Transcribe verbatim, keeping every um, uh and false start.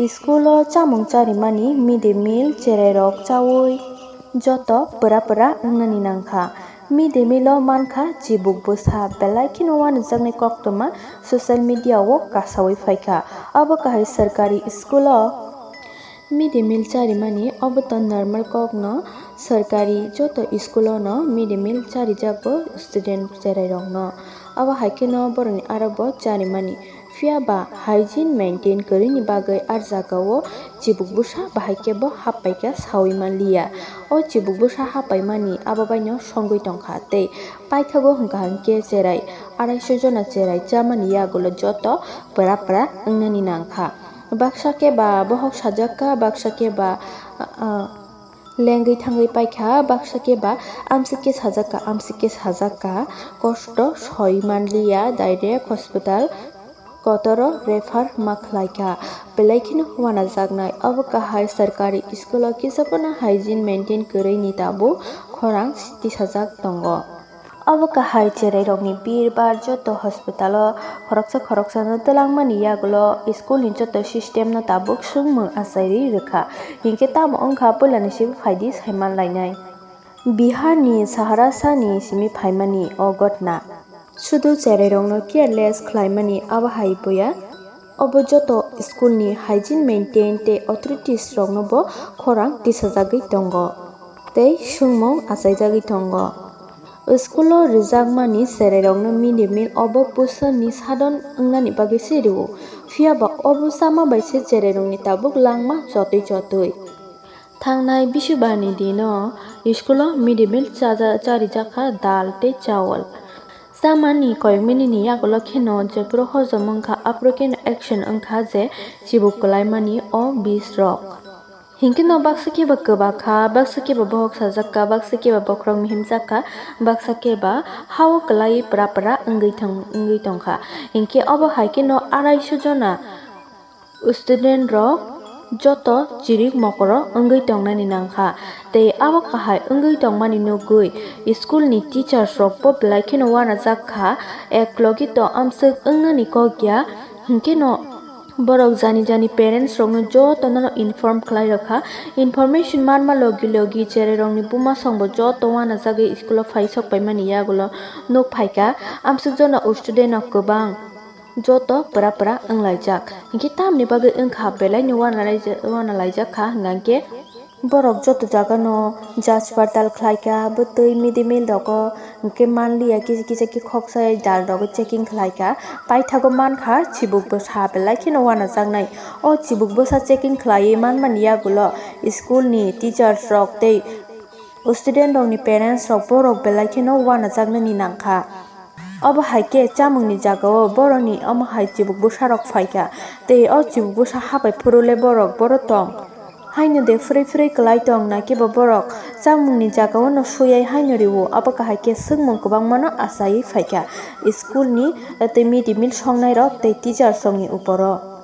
School o chamung charimani mid day meal cherairok chaui joto pwra pwra wngnani nangkha. Mid day meal o mankha chibuk bwsa, belai kheno uanajaknai koktwma social media o kasaui phaikha. Obo kahai sarkari school o mid day meal charimani, obo to normal kokno, sarkari joto school o no mid day meal charijago student cherairokno. Obo hai kheno borokni aro bo charimani. Phiya ba hygiene maintain kwrwini bagwi ar jagao chibuk bwsa bahai khe bo happaikha saui manliya. O chibuk bwsa happaimani abo baino songwi tongkha tei paithago hwnkha hwnkhe cherai araisho jona cherai chamani yagulo joto pwra pwra wngnani nangkha. Baksa khe ba bohok sajakka, baksa khe ba, ah, lengwi thangwi paikha, baksa khe ba amsik khe sajakka, amsik khe sajakka, kosto soi manliya, direct hospital kotoro refer ma khlaikha, belai kheno uanajaknai. Obo kahai sarkari school o kisa phano hygiene maintain kwrwini tabuk khorang tisajak tongo. Obo kahai cherairokni bir bar joto hospital o khoroksa khoroksano twlangmani yagulo school ni joto system no tabuk swngmung achairwi rwkha. Hinkhe tamo wngkha puilani simi phaidi saimanlainai. Bihar ni Saharasa ni simi phaimani o gotna. Sudu cherairokno careless khlaimani abo hai boya. Obo joto school ni hygiene maintain tei authorities rokno bo khorang tisajagwi tongo tei swngmung achaijagwi tongo. School o rwjakmani cherairokno mid day meal obo puson ni sadon wngnani bagwi se rwo, phiya ba obo chama bai se cherairokni tabuk langma chotwi chotwi. Thangnai bisubar ni dino school o mid day meal chaja-, charijakha dal tei chawal. Chamani koyok minute ni yagulo kheno jephuru hojom wngkha, aphuru kheno action wngkha je chibuk kwlaimani o bis rok. Hinkhe no baksa khe ba kwbakha, baksa khe ba bohok sajakka, baksa khe ba bokhorok mihimjakka, baksa khe ba hao kwlaiwi pwra pwra wngwi thang-, wngwi tongkha. Hinkhe obo hai kheno araisho jona student rok joto chirik mokoro wngwi tongnani nangkha. Tei abo kahai wngwi tongmani nugwi school ni teachers rok bo belai kheno uanajakha, eklogi to amswk wngnani kok ya. Hinkhe no borok jani jani parents rokno jotono inform khlai rwkha. Information manma logi logi cherairokni buma songbo joto uanajagwi school o phai sok paimani yagulo nuk phaikha. Amswk jona student rok kwbang joto pwra pwra wnglaijak. Hinkhe tamni bagwi wngkha belaino uanalaija-, uanalaijakha hwnkhe borok joto jagano jaj partal khlaikha, bwtwi mid day meal rogo hinkhe manliya kisa kisa khe khoksa dal rogo checking khlaikha. Paithago mankha chibuk bwsa belai kheno uanajaknai. O chibuk bwsa checking khlaiwi manmani yagulo school ni teachers rok tei student rokni parents rok borok belai kheno uanajaknani nangkha. Obo hai khe chamungni jagao borokni omo hai chibuk bwsarok phaikha, tei o chibuk bwsa habai phuru le borok boro tong. Haino de phrwi phrwi kwlai tong, nakhe bo borok chamungni jagao no suyai haino rwo, abo kahai khe swngmung kwbangmano achaiwi phaikha school ni tei mid day meal songnairok tei teachers rokni uporo.